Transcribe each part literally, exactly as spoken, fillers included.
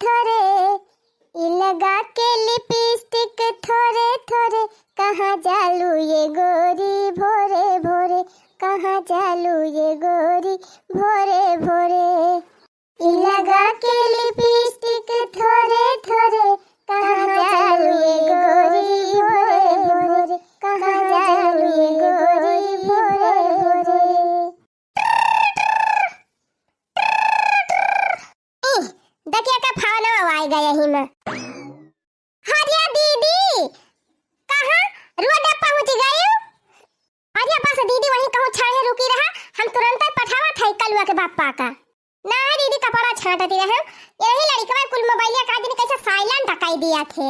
थोरे, ई लगा के लिपस्टिक थोरे थोरे, कहाँ जालू ये गोरी भोरे भोरे, कहाँ जालू ये गोरी भोरे भोरे। ई लगा के लिपस्टिक थोरे थोरे, कहाँ जालू ये गोरी भोरे भोरे, कहाँ जालू ये गोरी भोरे भोरे। ई, देखिए का फोनवा आइ गया ही में। अरे दीदी, कहाँ रोड पहुँच गई? अरे बस दीदी, वहीं कहूँ छाहे रुकी रहा, हम तुरंत पठावत है कलुआ के बापा का। ना दीदी, कपड़ा छांटती रहे, यही लड़कवा कुल मोबाइलिया का दिन कैसे silent कर दिया थे।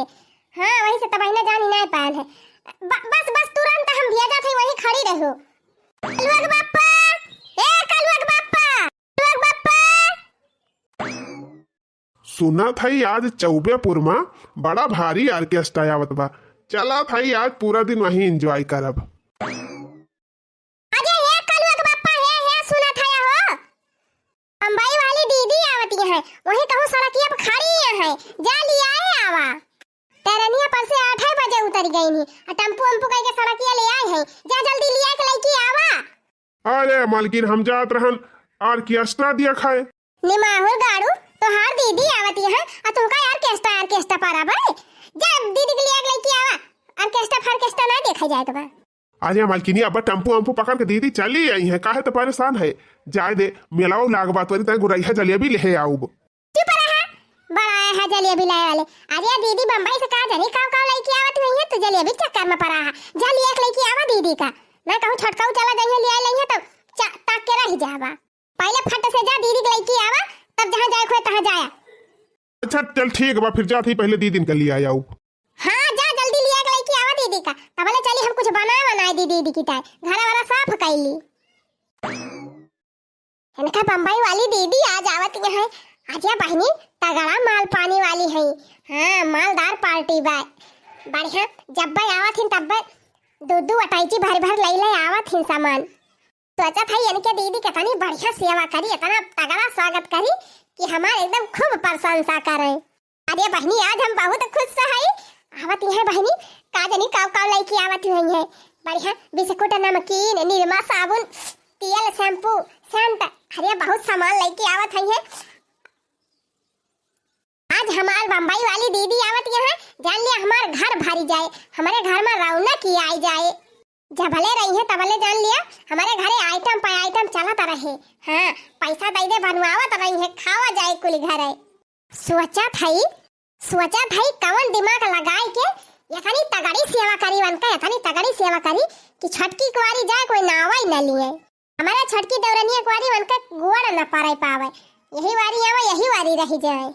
हाँ, वही से तब ना जानी ना पायल है। ब-, बस, बस तुरंत हम भेजा थे, वहीं खड़ी रहो। कलुआ के बापा, ए कलुआ के बापा, कलुआ के बापा। सुनत हई आज चौबेपुर मा बड़ा भारी orchestra आवत बा। चलत हई आज पूरा दिन वहीं enjoy करब। अरे हे कलुआ के बापा, हे, हे, सुनत हया हो? बम्बई वाली दीदी आवत है, वहीं कहूँ सड़किया पर खड़ी है, जा लियाए आवा। टरनिया पर से आठे बजे उतर गई ही, आ टेम्पू वेम्पू कह के सड़किया ले आए हैं, जा जल्दी लिया के लइके आवा। अरे मालकिन, हम जात रहन orchestra दिया खाए। निमाहुर गाड़ू, तोहार दीदी आवत है, आ तुमका orchestra, orchestra पारा बड़े। जा दीदी के लिए लइके आवा, orchestra फार्केस्ट्रा ना देखा जाए के बा। अरे मालकिनी, अब टेम्पू वेम्पू पकड़ के दीदी चली आई है, काहे तो परेशान है? जाए दे, मेलाओ लाग बात वरी, तय गुरैया जलेबी ले आउब। चुप रहा, बड़ा है जलेबी लाए वाले। अरे दीदी बम्बई से का जानी काव काव लइके आवत हुई है, तो जलेबी चक्कर में पड़ा है। जा लिया के लइके आवा दीदी का, मैं कहूँ छोटकाऊ चला जाइए ले आए लइहे, तब चा-, ताक के रह जावा। पहले फट से जा दीदी के लइके आवा, तब जहाँ जाए खोए तहाँ जाया। अच्छा चल ठीक बा, फिर जात ही पहले दीदी के लिए आया हूँ। हाँ जा जल्दी लिया के लइके आवा दीदी का, तबले चली हम कुछ बना बनाए दी दीदी की ताई, घर वाला साफ कैली। इनका बम्बई वाली दीदी आज आवत है। अरे बहनी, तगड़ा माल पानी वाली है। हाँ, मालदार पार्टी बा। बढ़िया, जब बे आवत हिन तब बे दू दू अटैची भर भर लई ले आवत हिन सामान। सोचत है इनके दीदी कितनी बढ़िया सेवा करी, इतना तगड़ा स्वागत करी कि हमार एकदम खूब प्रशंसा करें। अरे बहनी, आज हम बहुत खुश हई। आवत है बहनी, का जानी काव काव लइके आवत हुई है। बढ़िया बिस्कुट, नमकीन, निरमा, साबुन, तेल, शैम्पू, सेंट, अरे बहुत सामान लइके आवत है। आज हमार बम्बई वाली दीदी आवत है, जान लिया हमार घर भरी जाए, हमारे घर में रौनक ही आई जाए। जबले रही है तबले जान लिया हमारे घरे आइटम पे आइटम चलत रहे। हाँ, पैसा दे दे बनवावत रही है, खावा जाए कुल घरे। सोचत हई, सोचत हई कवन दिमाग लगाए के इतनी तगड़ी सेवा करी, उनका इतनी तगड़ी सेवा करी कि छोटकी कुआरी जाए कोई नावा ही न लिए। हमारे छोटकी देवरनिया कुआरी उनका गोड़ न पड़े पावे, यही वारी आवे यही वारी रह जाए।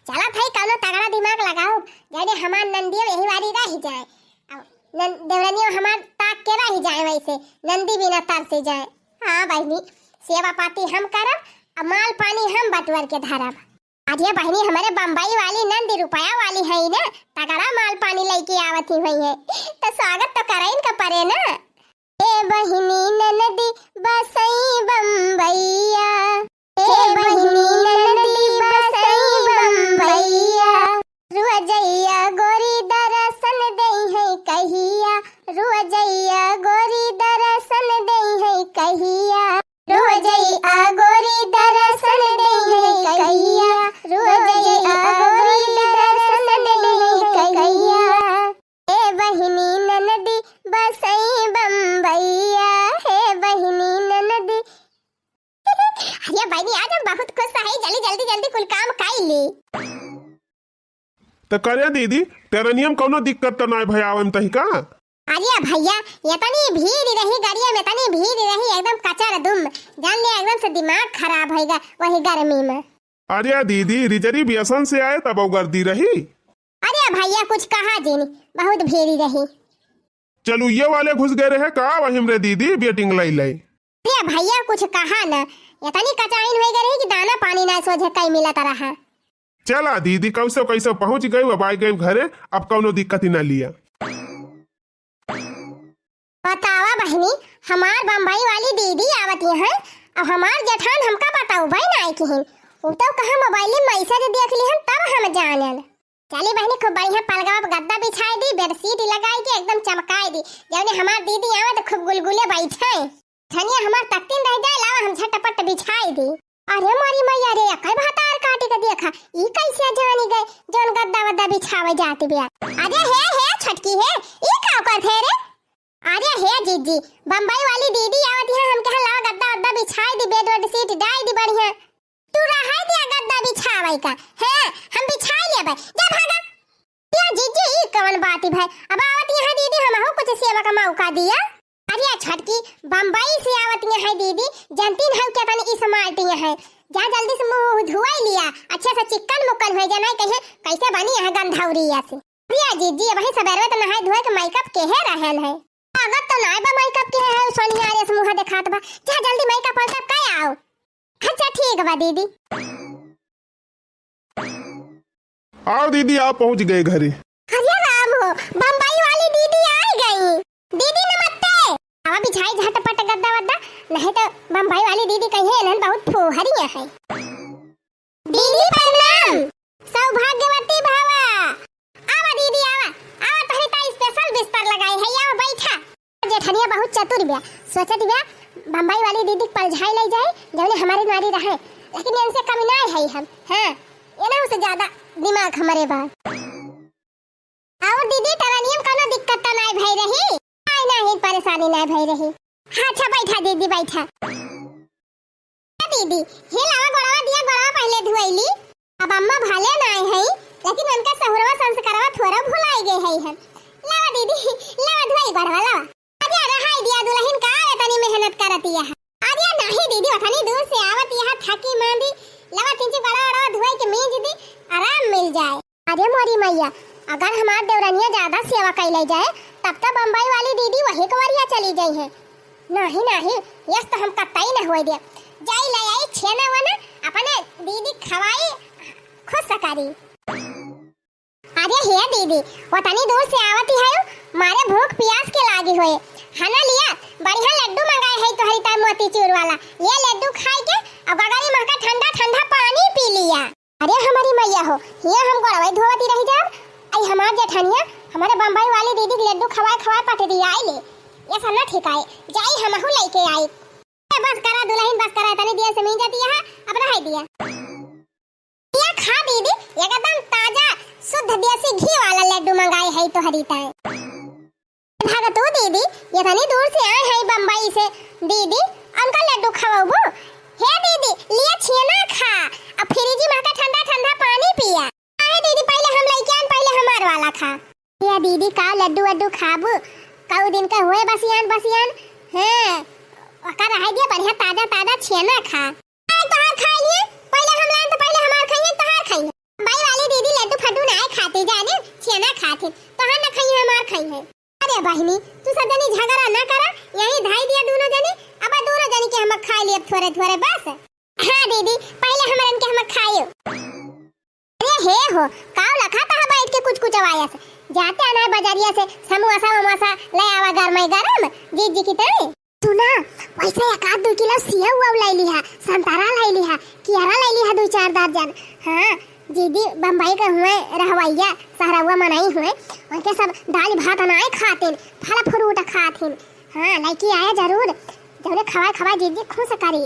चलत हई कौनो तगड़ा दिमाग लगाओ, जाने हमार नंदियो यही वारी रह जाए। अब नन-, देवरनियो हमार ताक के रह जाए, वैसे नंदी बिना तरस जाए। हाँ बहनी, सेवा पाती हम करब, अब माल पानी हम बटवर के धरब। अरे बहनी, हमारे बम्बई वाली नंदी रुपया वाली है ना, तगड़ा माल पानी लइके आवत ही हुई है, तो स्वागत तो करे इनका परे ना। ए बहिनी ननदी बसई बम्बैया, ए बहिनी ननदी बसई बम्बैया। रोजैया गोरी दर्शन देई है कहिया, रोजैया गोरी दर्शन देई है कहिया। रोजैया गोरी दर्शन देई है कहिया, रोजैया गोरी दर्शन देई है कहिया। हे बहिनी ननदी बसई बम्बैया, हे बहिनी ननदी। अरे बहिनी, आज हम बहुत खुश है, जल्दी, जल्दी, जल्दी कुल काम कर ली। तो करे दीदी, टेरेनियम कौनो दिक्कत तो नाय भई आवे में तही का? अरे भैया, इतनी भीड़ रही गाड़िया में, इतनी भीड़ रही, एकदम कचर दुम, जान ले एकदम से दिमाग खराब होइगा वही गर्मी में। अरे दीदी, रिजर्वेशन से आए तब गर्दी रही। अरे भैया, कुछ कहा जिन, बहुत भीड़ रही। चलुइये वाले घुस गए रहे का वही में रे दीदी, waiting लई लई। अरे भैया, कुछ कहा न, इतनी कचाइन होइ गई रही कि दाना पानी ना सोझे कई मिलत रहा। चला दीदी, कैसो कैसो पहुँच गई, अब आई गई घरे, अब कौनो दिक्कत ही ना लिया। बतावा बहिनी, हमार बम्बई वाली दीदी आवत यहाँ, अब हमार जेठान हमका बताऊ भाई ना आई किहिन। उ तो कहाँ मोबाइल में मैसेज देख ली हम, तब हम जानन। चली बहिनी, खूब बढ़िया पलगवा पे गद्दा बिछाई दी, बेडशीट लगाई दी, एकदम चमकाई दी। जौने हमार दीदी आवे तो खूब गुलगुले बैठे। धनिया हमार तकतीन रह जाए, लावा हम झटपट बिछाई दी। अरे मोरी मैया रे, अकई भतार काटी के देखा, ई कैसे जानी गए जौन गद्दा वद्दा बिछावे जाती बिया। अरे हे, हे छोटकी हे, ई का करत है रे? अरे हे जीजी, बम्बई वाली दीदी आवत है, हम कहा लावा गद्दा वद्दा बिछाई दी, बेड वेड शीट डाई दी बढ़िया। तू रहाई दिया गद्दा बिछावे का, हैं, हम बिछाई लेबे, जा भागा। या जीजी, ई कवन बात है भाई? अब आवत यहाँ दीदी, हमहू कुछ सेवा का मौका दिया। अरे छोटकी, बम्बई से आवत यहाँ दीदी, जनतीन हऊ के तनी smart यहाँ है। जा जल्दी से मुंह धुआई लिया, अच्छे से चिक्कन मुक्कन हो जाना, कहे कैसे बनी यहाँ गंधौरी ऐसे। अरे जीजी, वही सबेरवे तो नहाए धोए के मेकअप के है रहल है। लागत तो नाय बा मेकअप के है, सोनिया रे से मुंह देखात बा। जा जल्दी मेकअप वेकअप कर आओ। अच्छा ठीक बा दीदी। आओ दीदी, आप पहुंच गए घरे। अरे राम हो, बम्बई वाली दीदी आ गई। दीदी नमस्ते। आवा बिछाई झटपट गद्दा वद्दा, नहीं तो बम्बई वाली दीदी कहिए इन्हन बहुत फुहरिया है। दीदी प्रणाम। सौभाग्यवती भवा। आवा दीदी आवा, आवा तोहरी ताई special बिस्तर लगाई है, आवा बैठा। जेठनिया बहुत चतुर बिया, सोचत बिया बम्बई वाली दीदी के पलझाई ले जाए, जौने हमारी नारी रहे, लेकिन इनसे कमी ना है हम। हाँ, इनहू से ज्यादा दिमाग हमारे बा। और दीदी, टरनियम कोनो दिक्कत तो नाय भई रही? नाय, नाय, परेशानी नाय भई रही। हाँ, अच्छा, बैठा दीदी, बैठा। दीदी, हे लावा गोड़वा दिया, गोड़वा पहले धुआई ली। अब अम्मा भले नाय है, लेकिन उनका सहुरवा संस्कारवा थोड़ा भुलाई गए है हम। लावा दीदी, लावा धुआई गोड़वा, लावा। अरे रहाई दिया दुल्हन का, इतनी मेहनत करती है। अरे नहीं दीदी, उतनी दूर से आवत यहाँ थकी मांदी, लावा किंची गोड़वा गोड़वा धुआई के मीज दी, आराम मिल जाए। अरे मोरी मैया, अगर हमार देवरनिया ज्यादा सेवा कइले जाए, तब तो बम्बई वाली दीदी वही कवरिया चली जाई है। नहीं, नहीं, यस तो हम कतई न होए दे। जाई ले आई छेना वना, अपने दीदी खवाई, खुश करी। अरे हे दीदी, वो तनी दूर से आवती है, मारे भूख पियास के लागी होए। हना लिया, बढ़िया लड्डू मंगाए है तोहरी ताई मोतीचूर वाला। ये लड्डू खाई के और गगरी महका ठंडा ठंडा पानी पी लिया। अरे हमारी मैया हो, हिया हम गोड़वई धोवती रह जाब। आई हमार जेठनिया, हमारे बम्बई वाली दीदी के लड्डू खवाए खवाए पट दिया आई ले। ये सब ना ठीक आए, जाई हमहू लेके आई। ए, बस करा दुल्हन, बस करा, तनी दिया से मींजा दिया है, अब रह दिया। ये खा दीदी, एकदम ताजा शुद्ध देसी घी वाला लड्डू मंगाए है तोहरी ताई। भागतू दीदी, इतनी दूर से आए हैं बम्बई से। दीदी, उनका लड्डू खवाबू? हे दीदी, लिया छेना खा, अब फ्रिज में का ठंडा ठंडा पानी पिया। अरे दीदी, पहले हम लइके आन, पहले हमार वाला खा। हे दीदी, का लड्डू वड्डू खाबू? कऊ दिन का हुए बसियान बसियान। हाँ, ओका रह दिया, बढ़िया ताजा ताजा छेना खा। आए तोहार खा लिए, पहले हम लान तो पहले हमार खाइए, तोहार खाइए। बम्बई वाली दीदी लड्डू फड्डू नाय खाती जाने, छेना खाती, तोहार ना खाइए, हमार खाइए। अरे बहिनी, तू सब जनी झगड़ा ना करा, यही धाई दिया दोनों जनी। अब दोनों जनी के हम खा लिए थोड़े थोड़े बस। हाँ दीदी, पहले हमरन के हम खायो। अरे हे हो, काव लखा तहा बैठ के कुछ कुछ आवाज से। जाते आना है बजारिया से समोसा वमोसा ले आवा गरम गरम, जीजी की ताई। सुना, वैसे एक आध दो किलो सेव उव लाई लिहा, संतरा लाई लिहा, कियारा लाई लिहा दो चार दर्जन। हाँ, दीदी बम्बई के हुए रहवैया, सहरौआ मनई हुए, उनके सब दाल भात अनाए खातिन, फल फ्रूट खातिन। हाँ, लइके आया जरूर, जौने खवाए खवाए दीदी खुश करी।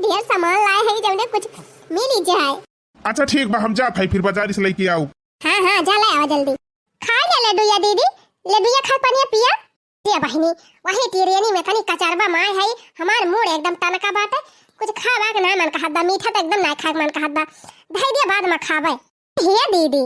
ढेर सामान लाए है, जौने कुछ मिली जाए। अच्छा ठीक बा, हम जात हई, फिर बाजारी से लइके आऊ। हाँ, हाँ, जा ले आवा जल्दी। खा ले लड्डूया दीदी, लड्डूया खा, पनिया पिया। ए बहिनी, वही तिरियनी में तनी कचरबा माय है, हमार मूड एकदम तनका बाटे। कुछ खावा के ना मन कहत बा, मीठा तो एकदम ना खाए के मन कहत बा। धई दिया, बाद में खाबे। हे दीदी,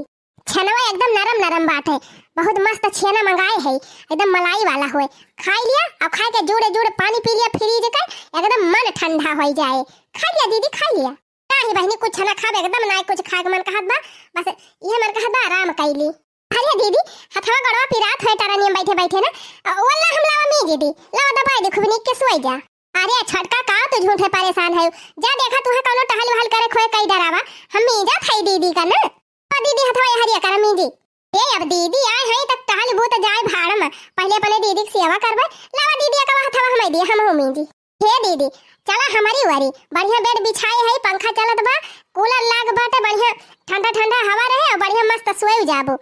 छेनवा एकदम नरम नरम बाटे, बहुत मस्त छेना मंगाए है, एकदम मलाई वाला होए। खाई लिया और खाए के जोड़े जोड़े पानी पी लिया फ्रिज के, एकदम मन ठंडा हो जाए। खा लिया दीदी, खा लिया। नाही बहिनी, कुछ ना खाब, एकदम ना कुछ खाए के मन कहत बा, बस ये मन कहत बा आराम कैली। अरे दीदी, हथवा गड़वा पिरात है टरनियम बैठे बैठे ना। अ, वल्ला हम लावा मीजी दी, लावा दबाई दी खूब नीक के सोई जा। अरे छोटका का तू झूठे परेशान है, जा देखा तुहे कौनो टहल वहल करे खोए कई डरावा, हम मीजा थाई दीदी का ना। ओ दीदी हथवा हरिया करा मीजी। ए अब दीदी आए हैं तब टहल बूत जाए भाड़ में, पहले अपने दीदी की सेवा करबे, लावा दीदी का हथवा हमें दिया हम हो मीजी। हे दीदी, चला हमरी वारी, बढ़िया बेड बिछाए है, पंखा चलत बा, कूलर लाग बाटे, बढ़िया ठंडा ठंडा हवा रहे और बढ़िया मस्त सोए जाबो।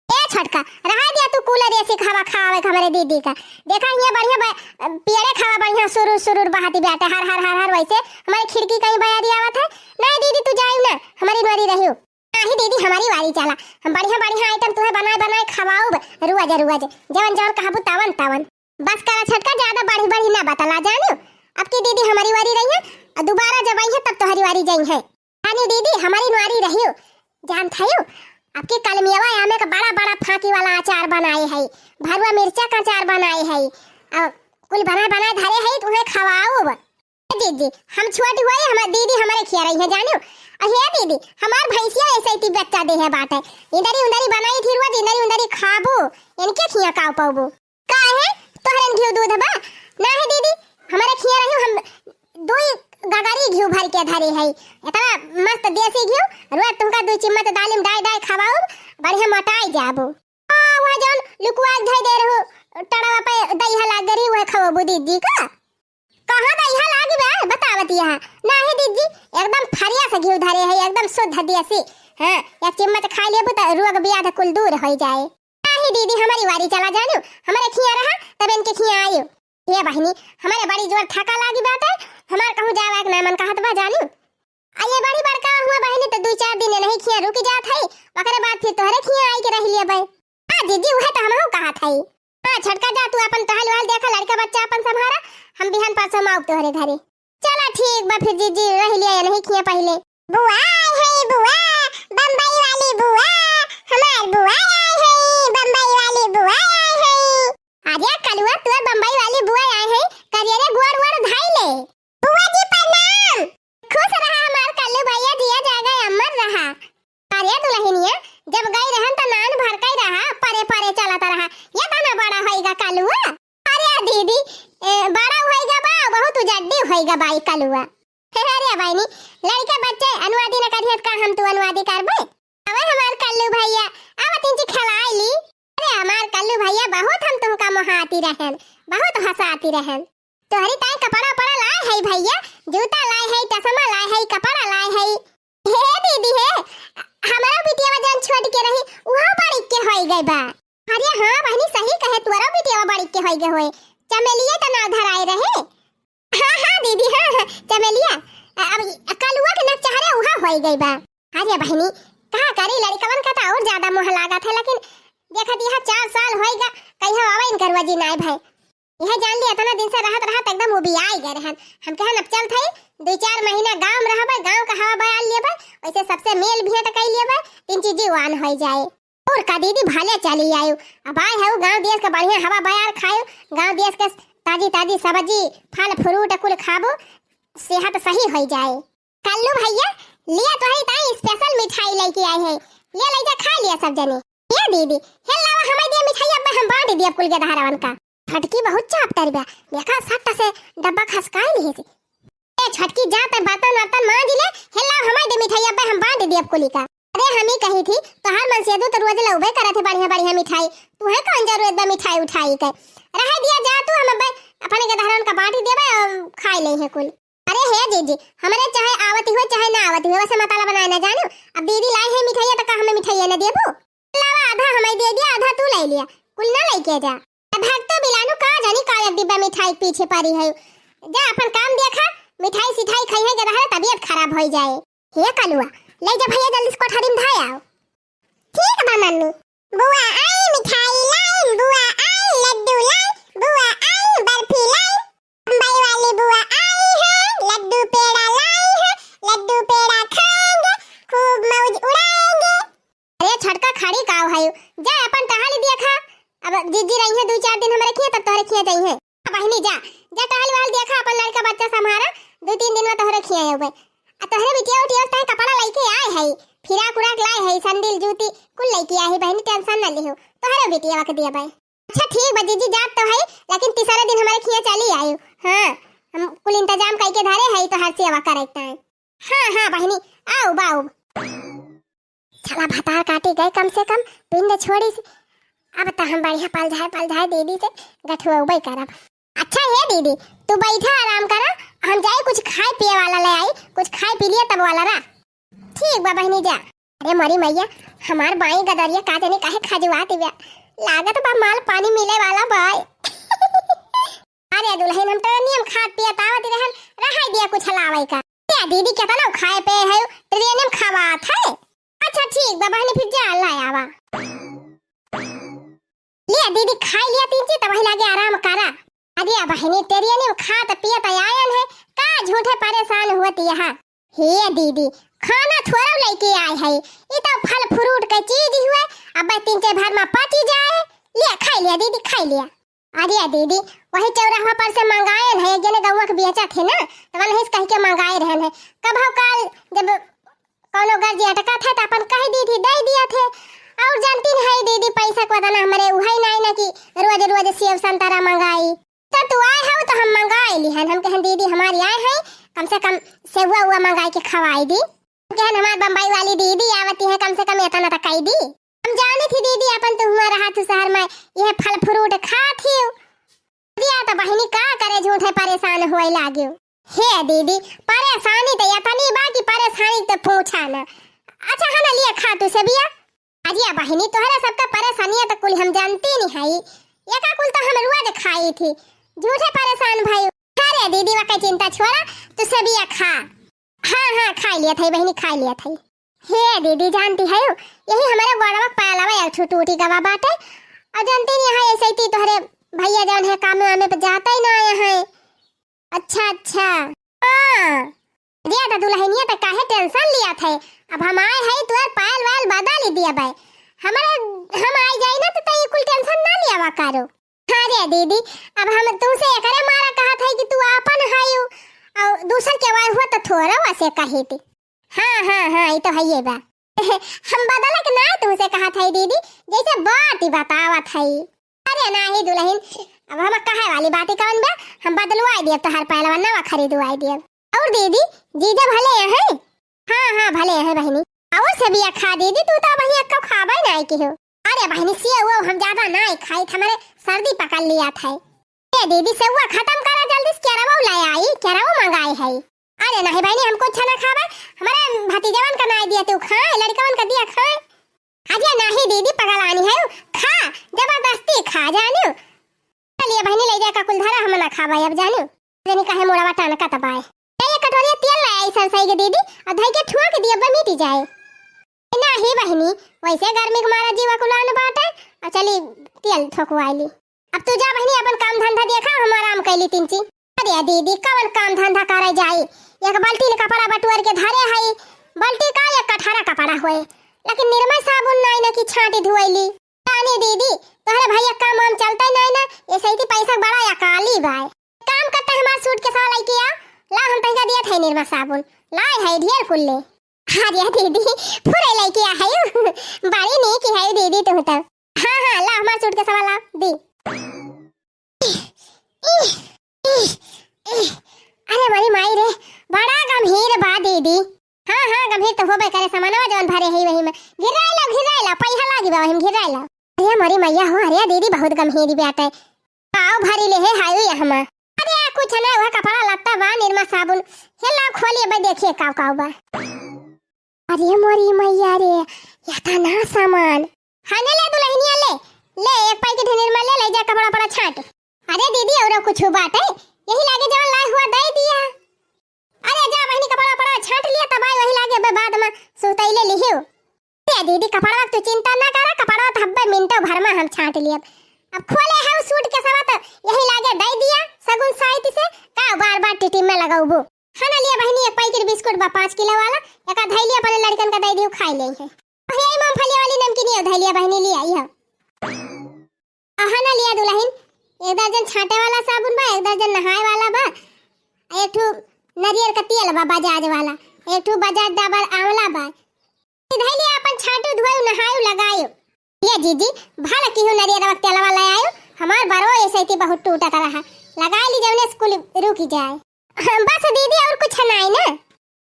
ए छोटका, रहा दिया तू कूलर एसी के हवा खावे के हमरे दीदी का। देखा हियाँ बढ़िया ब-, पेड़े खावा बढ़िया सुरुर सुरुर बहाती बाटे, हर हर हर हर वैसे हमरे खिड़की कहीं बयारी आवत है। नहीं दीदी तू जाई ना, हमरी नोरी रहियो। नाही दीदी हमरी वारी चला, हम बढ़िया बढ़िया आइटम तुहे बनाए बनाए खवाउब रुआ जा रुआ जा, जवन जवन कहबू तवन तवन। बस करा छोटका, ज्यादा बढ़ी बढ़ी ना बतला जानियो। अब की दीदी हमरी वारी रही है, और दोबारा जब आई है तब तोहरी वारी जाई है। जानियो दीदी हमरी वारी रहियो, जानत हयो, अब की कलमियवा आमे का बड़ा बड़ा फांकी वाला अचार बनाए है, भरुआ मिर्चा का अचार बनाए है, और कुल बनाए बनाए धरे है, तुहे खवाउब। ए दीदी, हम छोटी हुई, हमार दीदी हमरे खिया रही है जानियो। और हे दीदी, हमार भैंसिया ऐसे ही बच्चा दे है बाटे, इंदरी उंदरी बनाई थी रोज, इंदरी उंदरी खाबू, इनके खिया काव पाबू। काहे? तोहरन घिउ दूध बा? नाही दीदी, हमरे खिया रही, हम दुई गगरी घिउ भर के धरे है। इतना मस्त देसी घिउ, रोज तुमका दुई चिम्मच दालिम डाई डाई खवाउब, बढ़िया मोटाई जाबू। आ, वह जौन लुकुआ के धई दे रहू, टड़वा पे दइहा लाग गरी, वह खवाबू दीदी का। कहाँ दइहा लागी बा, बतावत यहाँ। नाही दीदी, एकदम फरिया से घिउ धरे है, एकदम शुद्ध देसी। हाँ, एक चिम्मच खाई लेबू त रोग ब्याध कुल दूर होई जाए। नाही दीदी, हमरी वारी चला जानियो, हमरे खिया रहा, तब इनके खिया आइयो। हे बहिनी, हमरे बड़ी जोर थका लागी बाटे, हमार कहूँ जावा के ना मन कहत बा जानियो। आ ये बड़ी बड़का हुआ बहिनी, त दुई चार दिन नहीं खिया रुक जात है, ओकरे बाद फिर तोहरे खिया आई के रह लिया बे। हाँ दीदी, उहे त हमहू कहत है। हाँ छोटका, जा तू अपन टहल वहल देखा, लड़का बच्चा अपन संभारा, हम बिहान परसों में आउब तोहरे घरे। चला ठीक बा फिर जीजी, रह लिया या नहीं खिया पहिले। बुआ आई है बुआ, बम्बई वाली बुआ, हमार बुआ आई है, बम्बई वाली बुआ आई है। अरे कलुआ, तोर बम्बई वाली बुआ आई है, करिया रे गोड़ वोड़ धाई ले। बुआ जी प्रणाम। खुश रहा हमार कल्लू भैया, जिया जागा अमर रहा। अरे दुलहिनिया, जब गई रहन त नान भर कई रहा, परे परे चलत रहा, ये तना बड़ा होइगा कलुआ। अरे दीदी, ए, बड़ा होइगा बा, बहुत उजड्डी होइगा बाई कलुआ। अरे बहिनी, लड़का बच्चे अनुवादी न करिहत का हम तू अनुवादी करबे? अबे हमार कल्लू भैया, अब तिनची खेलाई ली। अरे हमार कल्लू भैया, बहुत हम तुमका मोहाती रहन, बहुत हंसाती रहन। तोहरी ताई कपड़ा उपड़ा लाए है भैया, जूता लाए है, चश्मा लाए है, कपड़ा लाए है। हे दीदी हे, हमरा बिटिया जौन छोट के रही, उहो बड़ी के होई गई बा। अरे हाँ बहिनी, सही कहे, तोरो बिटिया बड़ी के होई गई होए। चमेलिया त नाव धराए रहे। हाँ हाँ दीदी, हाँ हाँ, चमेलिया। अ-, अब कलुआ के नाक चहरे उहा होई गई बा। अरे बहिनी, कहा करी, लड़कवन का त और ज्यादा मोह लागत है, लेकिन देखत यहाँ चार साल होई गा, कहीं आवे इनकर वजी नाय भाई। यह जान ली, इतना दिन से रहत रहत एकदम उबियाई गए रहन। हम कहन अब चल थई, दो चार महीना गांव में रहबे, गांव का हवा बयाल लेबे, वैसे सबसे मेल भेंट कई लेबे, तीन चीजी वान होई जाए। और का दीदी, भले चली आयु, अब आए है गांव देश के बढ़िया हवा बयार खायु, गांव देश के ताजी ताजी सब्जी, फल फ्रूट कुल खाबो, सेहत सही होई जाए। कल्लू भैया, लिया तोहरी ताई special मिठाई लेके आए हैं, ले ले जा, खा लिया सब जने। ये दीदी, हे लावा, हमारे दिया मिठाई, अब हम बांट दिया कुल के दहरावन का। फटकी बहुत चापटर बा, देखा सट्टा से डब्बा खसकाए नहीं से। ए छोटकी, जा तै बर्तन वर्तन मांज ले, हे लावा हमारे दे मिठाई, अब हम बांट दिया कुली का। अरे हम ही कही थी, तोहार मन से दू तो रोज लउबे करत है बढ़िया बढ़िया मिठाई, तुहे कौन जरूरत बा मिठाई उठाई के? रहे दिया, जा तू, हम अब अपने के दहरावन का बांट देबे और खाई ले है कुल। अरे हे जीजी, हमरे चाहे आवती हो चाहे ना आवती हो, वैसे मताला बनाए ना जानू। अब दीदी लाई है मिठाइया तो का हमें मिठाइया ना देबू? लावा, आधा हमें दे दिया, आधा तू ले लिया, कुल ना लेके जा। अब भक्तो बिलानू का जानी का एक डिब्बा मिठाई के पीछे पड़ी है। जा अपन काम देखा, मिठाई सिठाई खाई है गधा है, तबीयत खराब हो जाए। हे कलुआ, ले जा भैया जल्दी से कोठरी में धाय आओ। ठीक बा मम्मी। बुआ आई मिठाई लाई, बुआ आई लड्डू लाई, बुआ आई बर्फी लाई। बम्बई वाली बुआ आई है, लड्डू पेड़ा लाई है, लड्डू पेड़ा खाएंगे, खूब मौज उड़ाएंगे। अरे छोटका खड़ी काव है, जा अपन टहल दिया खा। अब जीजी रही है दो चार दिन हमारे खिया, तब तोहरे खिया जाई है। बहिनी जा, जा टहल वहल दिया खा, अपन लड़का बच्चा संभारा, दो तीन दिन में तोहरे खिया है। आ तोहरे बिटिया उटिया तय कपड़ा लेके आए है, फिराक उराक लाए है, सैंडल जूती कुल लेके आए है बहिनी, tension न लिहो, तोहरे बिटिया के दिया भाई। अच्छा ठीक बा जीजी, जात तो है, लेकिन तीसरे दिन हमारे खिया चली आयु। हाँ, हम कुल इंतजाम करके धरे है, तो हर सेवा करे के ताई। हाँ हाँ बहिनी, आओ बाऊ। चला भतार काटी गए कम से कम, पिंड छोड़ी से। अब तो हम बढ़िया पलझाए पलझाए दीदी से गठुआबे करब। अच्छा हे दीदी, तू बैठा आराम करा, हम जाई कुछ खाए पिए वाला ले आई, कुछ खाए पी लिया तब वाला रा। ठीक बा बहिनी जा। अरे मोरी मैया, हमार बाई गदरिया का जाने काहे खजुआत बा, लागत बा माल पानी मिले वाला बाय। अरे दुलहिन, हम तो नियम खात पियत आवत रहन, रहाई दिया कुछ लावे का। ए दीदी, केतना खाए पे है, ट्रेन में खवात है। अच्छा ठीक बा बहिनी, फिर जा ला आवा। लिया दीदी, खाई लिया तीन चीज, तब वही लागे आराम करा। अरे बहिनी, ट्रेन में खात पियत आयन है, का झूठे परेशान होत यहाँ। हे दीदी, खाना थोड़ा लेके आए है, ई तो फल फ्रूट के चीज हुए, अब तीन चार भर में पची जाए। लिया खाई लिया दीदी, खाई लिया। अरे दीदी, वही चौराहा पर से मंगाए है, एक जने गौवा के बेचत है ना, तो वनहिस कह के मंगाए रहन है। कभौ काल जब कौनो गर्जी अटका था तो अपन कह दी थी, दे दिया थे। और जानती नहीं दीदी, पैसा को बदना हमारे उहै नहीं ना कि रोज रोज सेव संतरा मंगाई। तो तू आए हो तो हम मंगाए लिहन, हम कहन दीदी हमारी आए हैं, कम से कम सेवा उवा मंगाए के खवाई दी। कहन हमार बम्बई वाली दीदी आवती है, कम से कम इतना तो कह दी। हम जानी थी दीदी, अपन तो हुआ रहा तू शहर में, यह फल फ्रूट खात ही। दिया तो बहिनी का करे, झूठे परेशान हुए लागियो। हे दीदी, परेशानी तो इतनी बा कि परेशानी तो पूछा ना। अच्छा है ना, लिया खा तू सेविया। अरे बहिनी, तोहरे सबका परेशानियां तो कुल हम जानती नहीं है, एका कुल तो हम रोज खाई थी, झूठे परेशान भाई। अरे दीदी, वका चिंता छोड़ा, तू सेविया खा। हाँ हाँ, खाई लिया था बहिनी, खाई लिया था। हे दीदी, जानती है यही हमारे गोड़वा पायलवा एक ठो टूटी गवा बाटे। और जानती नहीं है, ऐसे ही तोहरे भैया जौन है कामे वामे पे जाते ही ना आए हैं। अच्छा अच्छा। हाँ, दिया था दुलहिनिया तो काहे टेंशन लिया था। अब हम आए हैं तोहर पायल वायल बदल ही दिया भाई। हमारे हम आई जाई ना तो तई कुल टेंशन ना लिया वा करो। अरे दीदी, अब हम तुमसे एकरे मारा कहत है कि तू आपन हयू, और दूसर के वाई हुआ तो थोड़ा वैसे कही थी। हाँ हाँ हाँ, ये तो है ये बा। हम बदला के ना तुमसे कहत है दीदी, जैसे बात ही बतावत है। अरे नाही दुलहिन, अब हम कहे वाली बात ही कौन बा, हम बदलवाई दियब तोहार पहलवा नवा खरीदवाई दियब। और दीदी, जीजा भले हैं? हाँ हाँ, भले हैं बहिनी। और सेविया खा दीदी, तू तो बहिनी अक्का खाबे नाई की हो। अरे बहिनी, सेव वो हम ज्यादा नाई खाई, हमारे सर्दी पकड़ लिया था। ए दीदी, सेवा खत्म करा जल्दी से, केरवा ले आई, केरवा मंगाई है। अरे नहीं बहिनी, हम कुछ ना खाबे, हमारे भतीजवन का नाई दिया तू खाए, लड़कवन का दिया खाए। अरे नहीं दीदी, पगलानी है, खा, जबरदस्ती खा, जानू। चलिए बहिनी, ले जाए का कुल धरा, हम ना खाबे अब, जानू। जनी काहे मुड़वा टानका तबाए। ए, ये कटोरिया तेल ले आई सरसई के दीदी, और धई के ठुआ के दिया बा, मिटी जाए। ए, नाही बहिनी, वैसे गर्मी के मारा जीवा कुलान बाटे, और चली तेल ठोकवाई ली। अब तू जा बहिनी, अपन काम धंधा देखा, हम आराम कैली तिनची। अरे दीदी, कवन काम धंधा करे जाई? एक बाल्टी ले कपड़ा बटुअर के धरे हई, बाल्टी का एक कठरा कपड़ा होए, लेकिन निरमा साबुन नाई ना कि छांटी धुआइली। जानी दीदी, तोहरे भैया काम वाम चलते नाई ना, ऐसे ही पैसा बड़ा अकाली बाय। काम करते हमार सूट के सवा लइके आ, ला हम तहिका दिया थे निरमा साबुन, लाए है ढेर कुल्ले। अरे दीदी, फुरे लइके आ है, बड़ी नीक है दीदी तू तो। हाँ हाँ, ला हमार सूट के सवा ला दी। अरे मोरी माई रे, बड़ा गंभीर बा दीदी। हाँ हाँ, गंभीर तो होबे करे, सामानवा जवन भरे है वही में। घिराइला, घिराइला, पैसा लागी बा वही में, घिराइला। अरे मोरी मैया हो, अरे दीदी बहुत गंभीर बाटे। पाव भरी ले है हाई हमा। अरे कुछ ना, वह कपड़ा लत्ता बा, निरमा साबुन। हे ला खोलिए बे, देखिए काव काव बा। अरे मोरी मैया रे, इतना सामान। हाँ, ले ले दुलहिनिया, ले, ले एक पैकेट निरमा ले, ले जा कपड़ा पड़ा छांट। अरे दीदी, और कुछ बात है? यही लागे जवन लाए हुआ दे दिया। अरे जा बहिनी, कपड़ा पड़ा छांट लिया, तब आई वही लागे बे बाद में सुतैले लिहियो। अरे दीदी, कपड़ा तू चिंता ना करा, कपड़ा तो हब्बे मिनटों भर में हम छांट लियब। अब खोले है सूट के सवा तो यही लागे दे दिया, सगुन साइत से का बार बार टिटी में लगाऊबू। खाना लिया बहिनी, एक पैकेट बिस्कुट बा पाँच किलो वाला, एका धई लिया, अपने लड़कन का दे दियो, खाई ले है। अहे, ई मूंगफली वाली नमकीनिया धई लिया बहिनी, लिया, यह। अहा ना लिया दुलहिन, एक दर्जन छांटे वाला साबुन बा, एक दर्जन नहाए वाला बा, एक ठो नरियर का तेल बा बजाज वाला, एक ठो बजाज डाबर आंवला बा। ई धई लिया, अपन छांटू धोयू नहायू लगायू। ये जीजी, भला किहू नरियरवा के तेलवा ले आयो, हमार बरो ऐसे थी बहुत टूटत रहा, लगा ली जौने स्कूल रुक जाए। बस दीदी, और कुछ नहीं ना?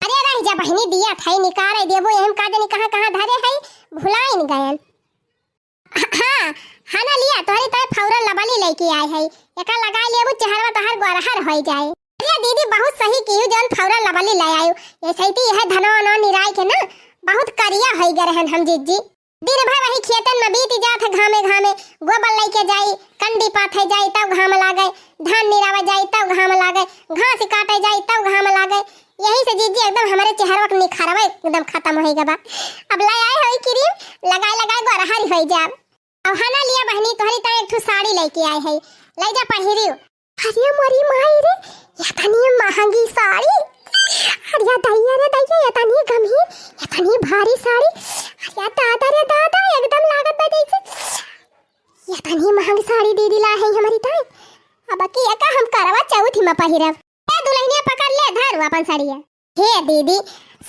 अरे रह जा बहिनी, दिया थाई निकारे देबो, एहम का जानी कहाँ कहाँ धरे है, भुलाइन गयन। हाँ, हाँ ना लिया, तोहरे तै Fair Lovely लइके आए है, एका लगाइ लेबू, चेहरवा तोहार गोरहर होइ जाए। अरे दीदी, बहुत सही किहू, जौन Fair Lovely लइ आयू। ऐसे ही तो यह धनवा वनवा निराइ के ना, बहुत करिया होइ गए रहन हम जिज्जी। दिन भर वही खेतन में बीत जात है, घामे घामे, गोबर लइके जाई, कंडी पाथे जाई, तब घाम लागे, धान निरावे जाई, तब घाम लागे, घास काटे जाई, तब घाम लागे। यही से जिज्जी एकदम हमरे चेहरवा के निखारवा एकदम खतम होइ गबा। अब लइ आए होई cream, लगाइ लगाइ गोरहर होइ जाब। अब हना लिया बहिनी, तोहरी ताई एक ठो साड़ी लइके आए है, लइ जा पहिरियो। अरे मोरी माई रे, एतनी महंगी साड़ी। अरे दैया रे दैया, एतनी गमही, एतनी भारी साड़ी। अरे दादा रे दादा, एकदम लागत बा जैसे एतनी महंगी साड़ी दीदी लाए है हमरी ताई। अब की एका हम करवा चौथ में पहिरब। ए दुल्हनिया, पकड़ ले, धर अपन साड़िया। हे दीदी,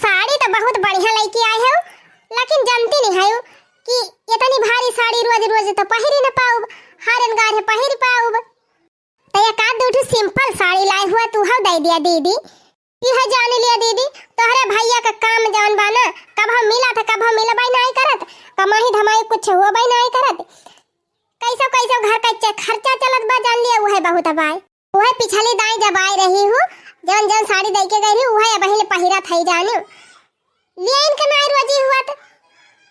साड़ी तो बहुत बढ़िया लइके आए हो, लेकिन जानती नहीं है कि एतनी भारी साड़ी रोज रोज तो पहिरी न पाउब, हर अंगार है पहिर पाउब। तो एक आध दू ठो simple साड़ी लाए हुआ, तू हव दइ दिया दीदी। यह जान लिया दीदी, तोहरे भइया का काम जौन बा ना, कबहुँ मिलत है, कबहुँ मिलबइ नाहीं करत, कमाई धमाई कुछ होबइ नाहीं करत। कैसो कैसो घर का च-, खर्चा चलत बा, जान लिया, उहे बहुत बाय। उहे पिछली दाई जब आए रही हूँ, जौन जौन साड़ी दइ के गई रही, उहे अबहिन पहिरत है जानियो। लिया इनका नाहीं रोजी हुआ तो,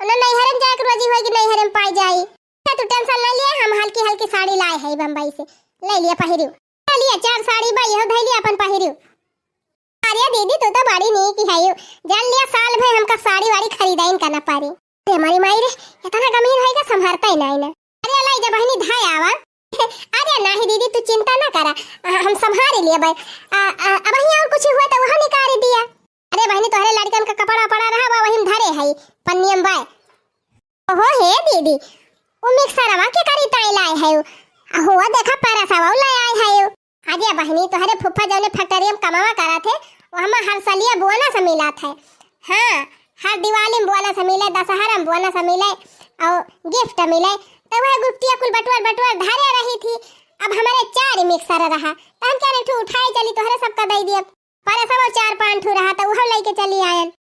ना नैहरे में जाए के रोजी हुआ कि नैहरे में पाई जाई। तू tension ना लिया, हम हल्की हल्की साड़ी लाए है बम्बई से, लइ लिया पहिरियो। लिया चार साड़ी बा, यह धइ लिया अपन पहिरियो। अरे दीदी, तू तो बड़ी नीक है यू, जान लिया साल भर हमका साड़ी वाड़ी खरीदाइन का ना पड़ी। अरे मोरी माई रे, एतना गंभीर होइगा, संभरतइ नाहीं ना। अरे लइ जा बहिनी, धइ आवा। अरे नाहीं दीदी, तू चिंता ना करा, आ, हम संभारी लेबइ। आ, आ, अबहीं और कुछ हुआ तो वहाँ निकाल दिया। अरे बहिनी, तोहरे लड़कन का कपड़ा उपड़ा रहा बा, वही में धरे है, पन्नियम बाय। ओहो हे दीदी, उ मिक्सरवा के करी ताई लाए है? अहो देखा परसवा लाए आए है। अरे बहिनी, तोहरे फुफ्फा जौने factory में कमावा करत है, वहमा हर सलिया bonus मिलत है। हाँ, हर दिवाली में bonus मिले, दशहरा में bonus मिले और gift मिले। तो वह गुप्तिया कुल बटुअर बटुअर धरे रही थी। अब हमरे चार मिक्सर रहा, तो हम कहे एक ठो उठाए चली, तोहरे सबका दइ दिए। परसवा चार पाँच ठो रहा, तो उहो लइके चली आयन।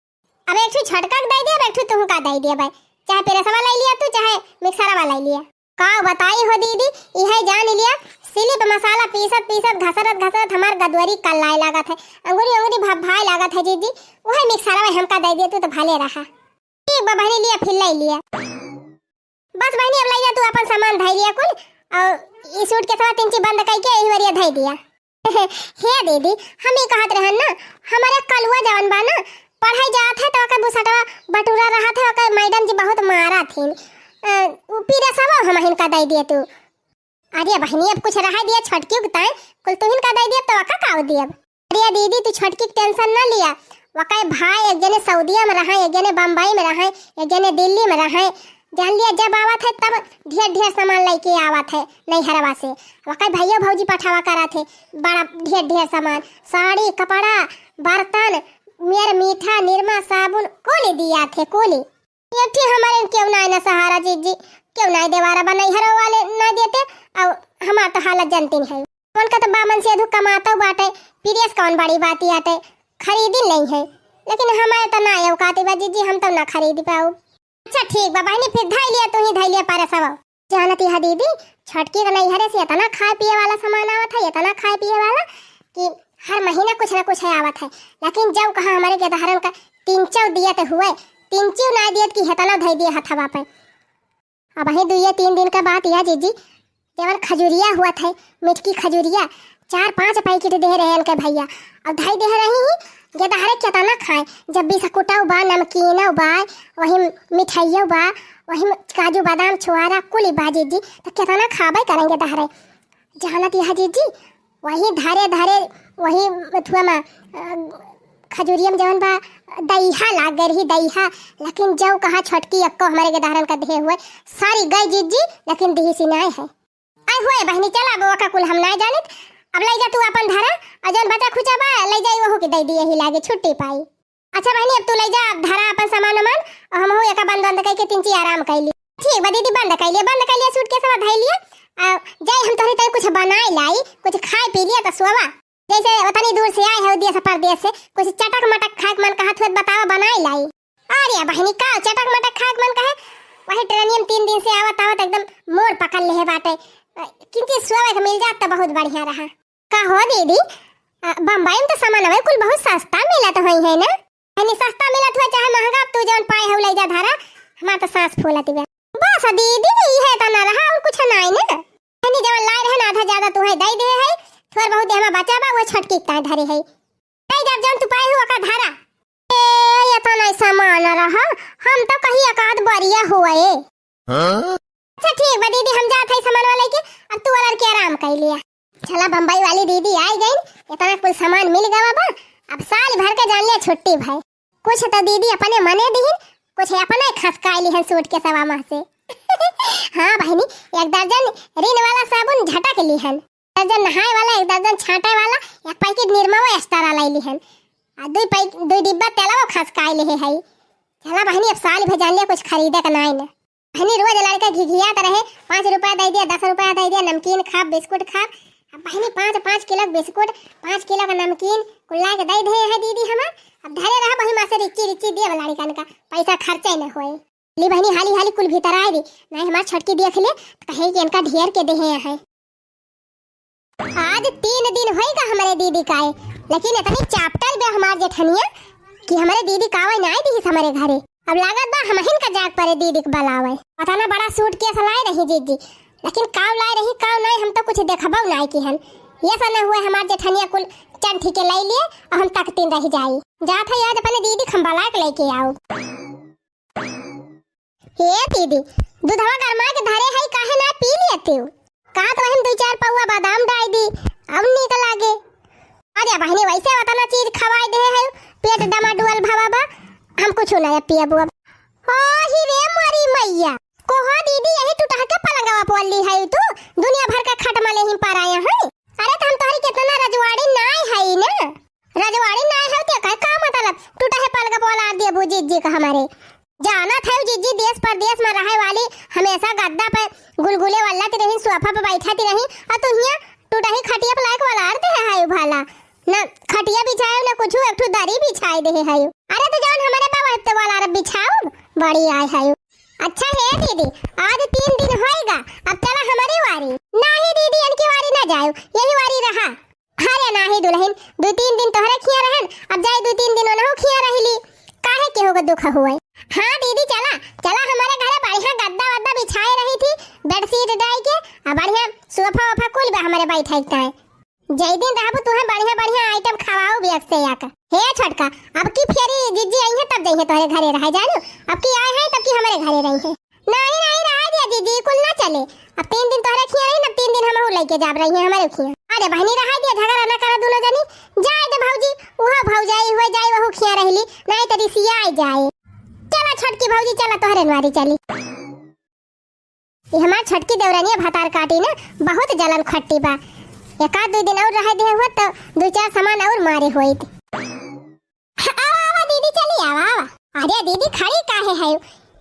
अब एक ठो छोटका के दइ दिए, अब एक ठो तुहका दइ दिए भाई, चाहे परसवा लइ लिया तू, चाहे मिक्सरवा लइ लिया। का बताई हो दीदी, इहे जान लिया, सिलिप मसाला पीसत पीसत, घसरत घसरत हमार गदवरी कल्लाए लागत है, अंगुरी अंगुरी भभाए लागत है जीजी। उहे मिक्सरवा हमका दइ दिया तू तो भले रहा। ठीक बा बहिनी, लिया फिर लइ लिया। बस बहिनी, अब लइ जा तू अपन सामान धइ लिया कुल, और ई सूटकेसवा तिनची बंद कइके यही वरिया धइ दिया। हे दीदी, हम ई कहत रहन ना, हमरे कलुआ जवन बा ना, पढ़ाई जात है तो ओकर बुसटवा बटुरा रहत है, ओकर मैडम जी बहुत मारत हिन। अ, उ पिरसवा हमहिन का दइ दिया तू। अरे बहिनी, अब कुछ रहा दिया छोटकी के ताई, कुल तुहिन का दइ दिया तो ओका का दियब? अरे दीदी, तू छोटकी के tension ना लिया, ओकर भाई एक जने सऊदिया में रहा, एक जने बम्बई में रहा, एक जने दिल्ली में रहा। जान लिया, जब आवत है तब ढेर ढेर सामान लइके आवत है नैहरवा से। ओकर भइयो भौजी पठावा करत है बड़ा ढेर ढेर सामान, साड़ी, कपड़ा, बर्तन, मेर मीठा, निरमा, साबुन, कुली दिया थे, कुली। एक ठे हमारे केहू नाई ना सहारा जीजी, केहू नाई देवारा बा, नैहरो वाले ना देते, और हमार तो हालत जानती नहीं है। उनका तो बामन से अधू कमातो बाटे, पिरियस कौन बड़ी बात आटे, खरीदी नहीं है, लेकिन हमारे तो ना औकात बा जीजी, हम तो ना खरीद पाऊ। अच्छा ठीक बा बहिनी, फिर धइ लिया, तू ही धइ लिया परसवा। जानत यह दीदी, छोटकी के नैहरे से एतना खाए पिए वाला सामान आवत है, एतना खाए पिए वाला कि हर महीना कुछ ना कुछ है आवत है। लेकिन जब कहा हमरे गेदहरन का तीन चौ दियत हुए, तीन चौ ना दियत कि हेतना धइ दिए हथवा पे। अबहीं दुइये तीन दिन का बात या जीजी, जवन खजुरिया हुआ थे, मिठकी खजुरिया, चार पाँच पैकेट दे रहे इनके भइया, और धइ दे रही ही, गेदहरे केतना खाए, जब बिस्कुटौ बा, नमकीनौ बा, वही मिठाइयौ बा, वही काजू बादाम छुआरा कुली बा जीजी, तो केतना खाबे करेंगे दहरे। जानत यह जीजी, वही धरे धरे, वही मथुआ में, अ, खजुरिया में जवन बा, दइहा लाग गए रही, दइहा। लेकिन जौ कहा छोटकी अक्को हमरे गेदहरन का देहे हुए, सारी गई जीजी, लेकिन दिही सी नाय है। आय हुए बहिनी, चला अब ओका कुल हम नाय जानित। अब लइ जा तू अपन धरा, और जौन बचा खुचा बा, लइ जाई वहू के दइ दिए ही लागे, छुट्टी पाई। अच्छा बहिनी, अब तू लइ जा, अब धरा अपन सामान उमान, और हमहू एका बंद बंद कइके तिनची आराम कइली। ठीक बा दीदी, बंद कइलिया, बंद कइलिया, सूटकेसवा धइलिया, आ जाई हम तोहरे ताई कुछ बनाए लाई, कुछ खाए पी लिया त सोवा। जैसे उतनी दूर से आए हो देश परदेश से, कुछ चटक मटक खाए के मन कहत हुए बतावा, बनाए लाई। अरे बहिनी, का चटक मटक खाए के मन कहे? वही ट्रेनियम तीन दिन से आवत आवत एकदम मोर पकड़ लेहे बाटे। किंचित सोवै के मिल जात त बहुत बढ़िया रहा। का हो दीदी, अ, बम्बई में त सामान अबै कुल बहुत सस्ता मिलत होई है ना? यानी सस्ता मिलत हुए चाहे महंगा, अब तू जौन पाए हउ लइ जा धरा, हमार त सांस फूलत बा। बस दीदी, इहे तना रहा और कुछ नाई ना। यानी जौन लाए रहे ना आधा ज्यादा तुहे दइ दे है, थोड़ बहुत हमार बचा बा, वो छोटकी के ताए धरे है। लइ जा जौन तू पाए हउ ओका धरा। ए, इतना सामान रहा, हम त कही एकाध बरिया हुए। हाँ? अच्छा ठीक बा दीदी, हम जात हई सामानवा लइके, अब तू अलर के आराम कइ लिया। चला बम्बई वाली दीदी आइ गइन, इतना कुल सामान मिल गवा बा, अब साल भर के जान लिया छुट्टी भए। कुछ त दीदी अपने मने दिहिन, कुछ अपने खसकाइ लिहन सूट के सवा माह से। हाँ बहिनी, एक दर्जन रिन वाला साबुन झटक लिहन, दर्जन नहाए वाला, एक दर्जन छाँटे वाला, एक पैकेट निरमा वो extra लइ लिहन, आ दुइ पै-, दुइ डिब्बा तेलवा खसकाइ लिहे हई। चला बहिनी, अब साल भर जान लिया कुछ खरीदे के नाई न। बहिनी, रोज लड़का घिघियात रहे, पाँच रुपया दइ दिया, दस रुपया दइ दिया, नमकीन खाब, बिस्कुट खाब। अब बहिनी, पाँच, पाँच किलो के बिस्कुट, पाँच किलो का नमकीन कुल लाइके दइ दिहे है दीदी हमार। अब धरे रहा बहिनी, मासे रिच्ची रिच्ची देब लड़कन का, पैसा खर्चे न होए। ली बहिनी, हाली हाली कुल भीतर आए दी, नाई हमार छोटकी देख ले त कहे कि इनका ढेर के देहे है। आज तीन दिन होइगा हमरे दीदी का आए, लेकिन इतनी चापटल बे हमार जेठनिया कि हमरे दीदी का आवै नाई दिहिस हमरे घरे। अब लागत बा हमहिन का जाग परे दीदी के बलावै। पता ना बड़ा सूटकेस लाए रही जीजी, लेकिन काव लाए रही काव नाई हम तो कुछ देखबौ नाई किहन। ये सा न हुए हमार जेठनिया कुल चंठी के लइ लिए और हम तकतीन रह जाई। जात है आज अपने दीदी के हम बलाए के लइके आउब। हे दीदी, दूधवा गरमाए के धरे है, काहे ना पी लियतिउ? का तो हम दुइ चार पौआ बादाम डाइ दी, अब नीक लागे। अरे बहिनी, वैसे वतना चीज खवाइ देहे है, पेट डमाडोल भवा बा, हम कुछ ना पियब अब। ओ ही रे मोरी मैया, कोहो दीदी, यही टूटह के पलंगवा पोल ली है तू, दुनिया भर का खट मले ही पर आया है। अरे तो हम तोहरी कितना रजवाड़ी नाय है ना, रजवाड़ी नाय है तो का, का मतलब टूटह के पलंग पोल आर दिए बूजी जी का हमरे। जानत है जीजी, देश परदेश में रहे वाली, हमेशा गद्दा पे गुलगुले वाला ती रही, सोफा पे बैठा ती रही, और तू हियां टूटही खटिया पे लायक वाला आर दे है भाला। ना खटिया बिछायो, ना कुछ, एक ठो दरी बिछाए दे है। अरे तो जौन हमारे बा वही पे वाला आर बिछाओ, बड़ी आए है। अच्छा हे दीदी, आज तीन दिन होएगा, अब चला हमारी वारी। नाही दीदी, इनकी वारी ना जाओ, यही वारी रहा। अरे नाही दुलहिन, दुइ तीन दिन तोहरे खिया रहन, अब जाई दुइ तीन दिन ओनहु खिया रहिली। काहे केहू के दुख हुए? हाँ दीदी, चला, चला हमरे घरे बढ़िया गद्दा वद्दा बिछाए रही थी, बेडशीट डाइ के, आ बढ़िया सोफा वोफा कुल बा हमरे बैठे के ताए। जय दिन रहबू तुहे बढ़िया बढ़िया item खवाओ बेग से आकर। हे छोटका, अब की फेरी जीजी आई है तब जइहे तोहरे घरे रहे जानू, अब की आए हैं तब की हमरे घरे रही है। नाही, नाही, रहा दिया जीजी, कुल ना चले। अब तीन दिन तोहरे खिया रही, अब तीन दिन हमहू लइके जाब रही है हमरे खिया। अरे बहिनी, रहा दिया, झगड़ा ना करा दोनों जनी। जाए दे भौजी, उहो भौजाई हुए जाए, वहू खिया रहली, नाही तो रिसिया जाए। चला छोटकी भौजी, चला तोहरे नवारी चली। ये हमार छोटकी देवरानिया भतार काटी ना, बहुत जलन खट्टी बा। एक आध दुइ दिन और रहे दे हुआ तो दुइ चार सामान और मारे होइत। आवा, आवा दीदी, चली आवा, आवा। अरे दीदी, खड़ी काहे है?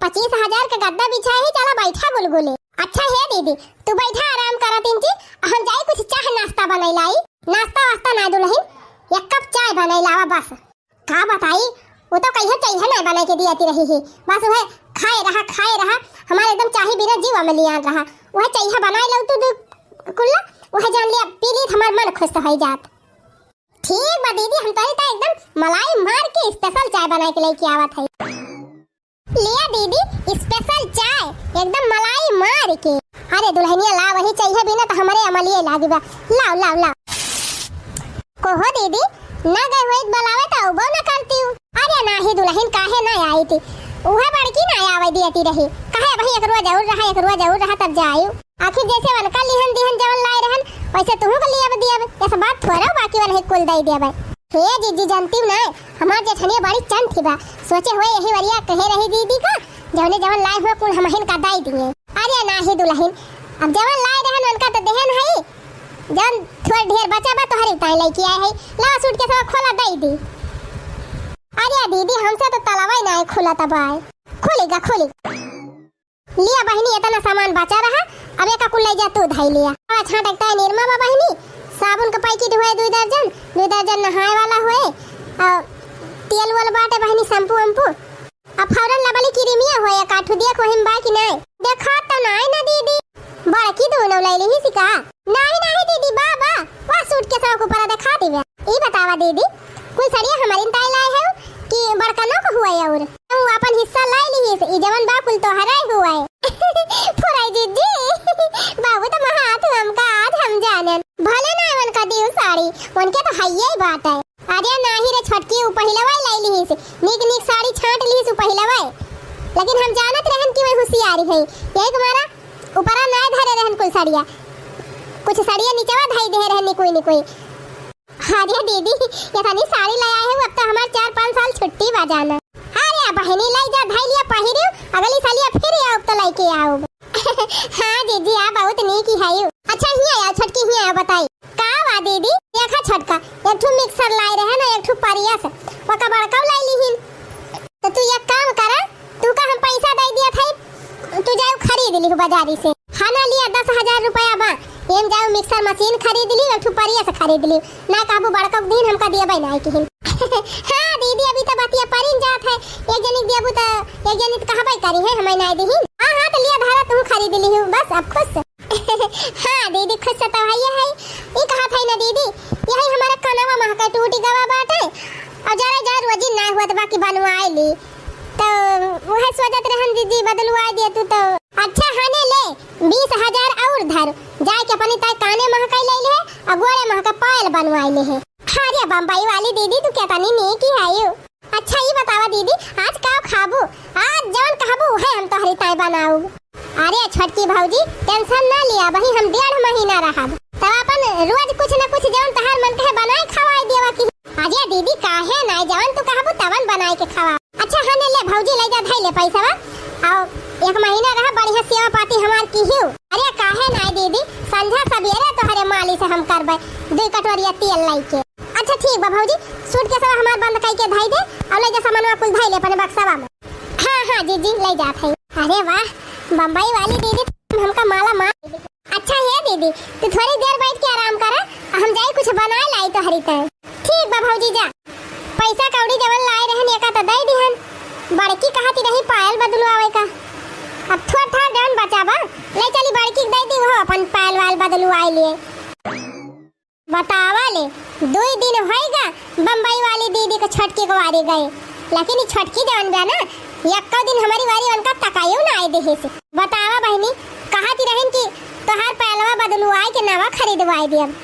पच्चीस हजार के गद्दा बिछाए ही, चला बैठा गुलगुले। अच्छा हे दीदी, तू बैठा, आराम करा तीन जी, हम जाई कुछ चाह नाश्ता बनाई लाई। नाश्ता वास्ता ना दुलहिन, एक कप चाय बनाई लावा बस। का बताई, वो तो कहिए चाय ना बनाई के दिया ती रही ही, बस वह खाए रहा, खाए रहा, हमारे एकदम चाही बिना जीवा में लियान रहा। वह चाय बनाई लऊ तू दू कुल्ला, वह जान लिया पी ली, हमार मन खुश हो जात। ठीक बा दीदी, हम तोरी ता एकदम मलाई मार के special चाय बनाए के लेके आवत है। लिया दीदी, special चाय एकदम मलाई मार के। अरे दुलहिनिया, ला वही चाय बिना तो हमरे अमलिए लागी बा। लाओ, लाओ, लाओ। कोहो दीदी, ना गए होइत बुलावे तो अउबो ना करती हूँ। अरे नाही दुलहिन, काहे ना आई थी? उहे बड़की ना आवे दियती रही। कहे भाई एक रोज और रहा, एक रोज और रहा तब जायू। आखिर जैसे वनका लिहन दिहन जवन लाए रहन, वैसे तुहू के लियब दियब। ऐसा बात थोड़ा बाकी वनही कुल दई दियब। हे जीजी, जानती हूँ ना, हमार जेठनिया बड़ी चंठी बा। सोचे हुए यही वरिया कहे रही दीदी का, जवने जवन लाए हुए कुल हमहिन का दई दिए। अरे नाही दुलहिन, अब जवन लाए रहन उनका तो देहन है, जवन थोड़ा ढेर बचा बा तोहरे ताई लेके आए है। लावा सूट के सब खोला दई दी। अरे दीदी, हमसे तो तलवा ही ना खुला तब आए। खुलेगा, खुलेगा। लिया बहिनी, इतना सामान बचा रहा, अब एका कुल ले जा तू धई लिया। अब छांट एकता है निरमा बा बहिनी, साबुन का पैकेट हुए दुई दर्जन, दुई दर्जन नहाए वाला हुए, और तेल वल बाटे बहिनी, शैम्पू वैम्पू, अब Fair and Lovely क्रीमिया हुए, एक आठू देख वही में बा कि नहीं? देखा तो नहीं ना दीदी, बड़की दोनों लइ लिहिस का? नाहीं, नाहीं दीदी, बा, बा, वह सूटकेसवा के ऊपरा देखा दिवे। ई बतावा दीदी, कुल सड़िया हमरिन ताई लाए हउ कि बड़कनो क हुए अउर? तू आपन हिस्सा लइ लिहिस, ई जवन बा कुल तोहरे हुए। फुराई दीदी, बहुत महात हमका आज हम जानेन। भले ना उनका दिउ साड़ी, उनके तो हइये बाटे। अरे नाहीं रे छोटकी, उ पहिलवा लइ लिहिस, नीक नीक साड़ी छाँट लिहिस उ पहिलवा। लेकिन हम जानत रहन कि वह हुसियारी है, यही तुम्हारा ऊपरा नाय धरे रहन कुल सड़िया, कुछ सड़िया निचवा धइ दे रहन निकुई निकुई। अरे दीदी, ये तनी साड़ी लइ आए हउ, अब तो हमार चार पाँच साल छुट्टी बा जाना। अरे बहिनी, लइ जा, धइ लिया, पहिरिउ, अगली सालिया फिर आउब तो लइके आउब। हाँ जीजी, आ बहुत नीक ही है यू। अच्छा हियाँ आउ छोटकी, हियाँ आउ, बताई का बा दीदी? देखा छोटका, एक ठो मिक्सर लाए रहे ना, एक ठो परियस, ओका बड़काऊ लइ लिहिन। तो तू एक काम करा, तू का हम पैसा दइ दिया था, तू जाउ खरीद लिहु बाजारी से। हाँ ना, लिया दस हजार रुपया बा, एम जाउ मिक्सर मशीन खरीद लिहु, एक ठो परियस खरीद लिहु, ना कहबू बड़का दिन हमका दियबे ना किहिन। हाँ दीदी, अभी तो बतिया परिन जात है, एक जनिक दियबू तो एक जनिक कहबे करी है, हमें ना दिहिन। हाँ हाँ, तो लिया धारा तू खरीद लिहु, बस अब खुश। हाँ दीदी, खुश से तो हइये है। ई कहत है ना दीदी, यही हमारा कनवा महका टूट गवा बाटे, अउर जरा जरा रोजी ना हुआ तो बाकी बनवाए ली, तो वह सोचत रहन दीदी बदलवाए दिए तू तो। अच्छा हने ले, बीस हजार अउर धर, जाए के अपनी ताई काने महका लइ ले, अउर गोड़े महका पायल बनवाए ले है। अरे बम्बई वाली दीदी, तू केतनी नीक ही है यू। अच्छा ई बतावा दीदी, आज का खाबू? आज जवन कहबू उहे हम तोहरी ताई बनाउब। अरे छोटकी भौजी, tension ना लिया, वही हम डेढ़ महीना रहब, तब अपन रोज कुछ न कुछ जवन तहार मन कहे बनाए खवाए देवा की। अरे दीदी काहे ना, जवन तू कहबू तवन बनाए के खवा। अच्छा हने ले भौजी, लइ जा धइ ले पैसवा, अउर एक महीना रह बढ़िया सेवा पाती हमार किहिउ। अरे काहे ना दीदी, संझा सबेरे तोहरे माली से हम करबे दुइ कटोरिया तेल लइके। अच्छा ठीक बा भौजी, सूटकेसवा हमार बंद कइके धइ दे, अउर लइ जा सामानवा कुल धइ ले अपने बक्सवा में। हाँ हाँ जीजी, लइ जात है। अरे वाह, बम्बई वाली दीदी, तुम हमका माला माल। अच्छा हे दीदी, तू थोड़ी देर बैठ के आराम करा, हम जाई कुछ बनाए लाई तोहरी ताई। ठीक बा भौजी, जा। पैसा कौड़ी जवन लाए रहन, एका त दइ दिहन, बड़की कहती रही पायल बदलवावे का। अब थोड़ थाड़ जवन बचा बा, लइ चली बड़की के दइ दी, उहो अपन पायल वायल बदलवाए लिए। बतावा ले, दुइ दिन होइगा बम्बई वाली दीदी के छोटकी के वारी गए, लेकिन ई छोटकी जवन बा ना, यक्को दिन हमरी वारी उनका तकायो ना आए देहे से। बतावा बहिनी, कहती रहन कि तोहार पायलवा बदलवाए के नवा खरीदवाए दियब,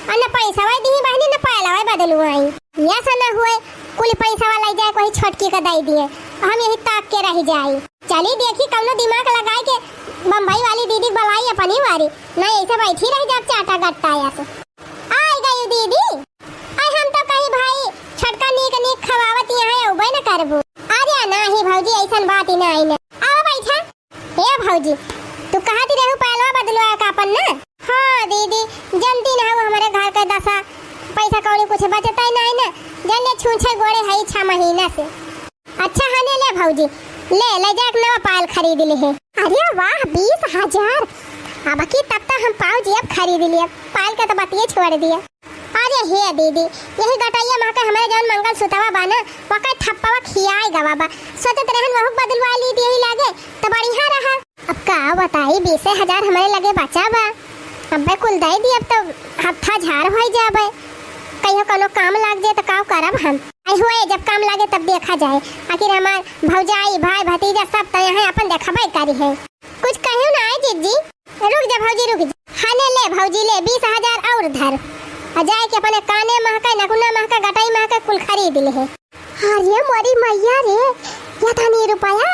अउर न पैसवा दिही बहिनी, न पायलवा बदलवाई। यस न हुए, कुल पैसवा लइ जाए कोई छोटकी के दइ दिए, हम यही ताक के रहि जाई। चली देखी कउनो दिमाग लगाए के बम्बई वाली दीदी के बलाई अपनी वारी, ना ऐसे बैठी रहि जाब चाटा गट्टा यस। आइ गई दीदी। आइ हम तो कही भाई छोटका नीक नीक खवावत यहाँ अउबे न करबू। अरे नाही भौजी, ऐसन बात ही नाही न। आवा बैठा। ए भौजी, तू कहती रहू पायलवा बदलवा का अपन ना? हाँ दीदी, जनती न हउ हमरे घर के दसा, पैसा कौड़ी कुछ बचत ही नाही न, जन ले छूछे गोड़े है छह महीना से। अच्छा हने ले भौजी, ले, लइ जाके नवा पायल खरीद लिहे। अरे वाह, बीस हजार! अब की तब तो हम पाउजी अब खरीद लिए, पायल के तो बतिये छोड़ दिए। अरे हे दीदी, यही गटैया महके हमरे जौन मंगलसूतवा बा ना, वका ठप्पवा खियाए गवा बा। सोचत रहन वहू बदलवा ली यही लागे, तो बढ़िया रहा। अब का बताई, बीसे हजार हमरे लगे बचा बा। अब्बे कुल दे दी, अब तो हत्था झार होई जाबे। कहियो कोनो काम लाग जाए तो का करब हम? आई हुए, जब काम लागे तब देखा जाए। आखिर हमार भौजाई, भाई, भतीजा सब तो यहाँ अपन देखबे करी है। कुछ कहियो ना आए जीजी। रुक जा भौजी, रुक जा। हने ले भौजी, ले बीस हजार और धर। आ जाए के अपने काने महके, नकुना महके, गटाई महके कुल खरीद ले है। अरे मोरी मैया रे, ये थानी रुपया।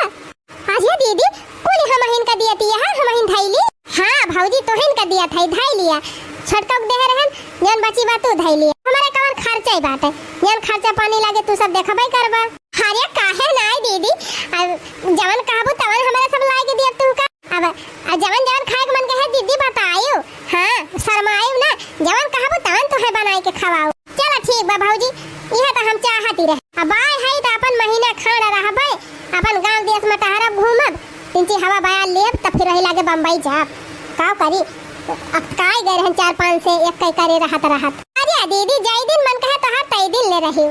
अरे दीदी, कुल हमहिन का दिया तिया है, हमहिन धैली। हाँ भौजी, तोहिन का दिया था, धैलिया। छोटका के देहे रहन, जौन बची बा तू धैलिया। हमारे कवन खर्चा ही बाटे, जौन खर्चा पानी लागे तू सब देखबे करबा। अरे काहे नाय दीदी, अब जवन कहबू तवन हमारे सब लाए के दिया तू का। अब, अब जवन जवन खाए के मन कहे दीदी बतायू, हाँ शर्मायू ना, जवन कहबू तवन तुहे बनाए के खवाऊ। चला ठीक बा भौजी, इहे त हम चाहती रहे। अब आए हई त अपन महीना खाड़ रहबे, अपन गांव देश में टहरब घूमब, इंची हवा बयार लेब त फिर वही लागे बम्बई जाब। का करी, अब काय गए रहन चार पाँच से एक कई करे रहत रहत। अरे दीदी, जय दिन मन कहे तोहार तय दिन ले रही।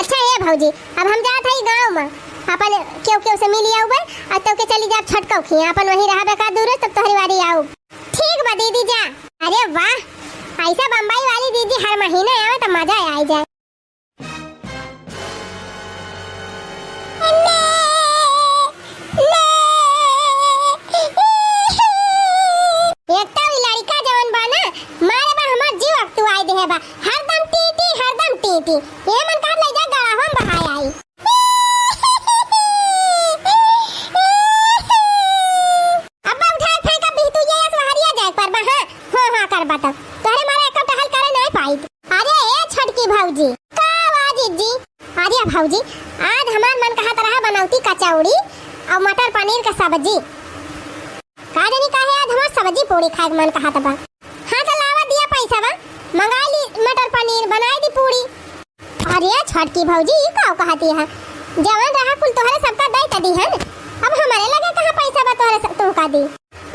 अच्छा ए भौजी, अब हम जात हई गांव में, अपन केहू केहू से मिली आउबे, और तो के चली जाब छोटकऊ खिया, अपन वहीं रहबे का दूर, तब तोहरी वारी आउब। ठीक बा दीदी, जा। अरे वाह, ऐसा बम्बई वाली दीदी हर महीने आवे त मजा आई जाए। एक तो ई लड़िका जवन बा ना, मारे बा हमार जीव अकतुआई देहे बा। हरदम टी टी, हरदम टी टी। ये मन कहत लइ जा गड़ावा में बहाय आई। अब्बा उठाए फेंका बिहतू ये अस वहरिया जाए पर बा, हाँ, हाँ, हाँ, कर बता। तोहरे मारे एको टहल करे नाहीं पाई। अरे ए छोटकी भौजी, का बा जीजी? अरे भौजी, आज हमार मन कहत रहा बनौती कचौड़ी अउर मटर पनीर क सब्जी। का जानी काहे आज हमार सब्जी पूड़ी खाए क मन कहत बा। हाँ त लावा दिया पैसा बा, मंगाइ ली मटर पनीर, बनाइ दी पूड़ी। अरे छोटकी भौजी, ई का कहती है? जवन रहा कुल तोहरे सबका दई त दिहन, अब हमरे लगे कहाँ पैसा बा तोहरे स-, तुहका दी?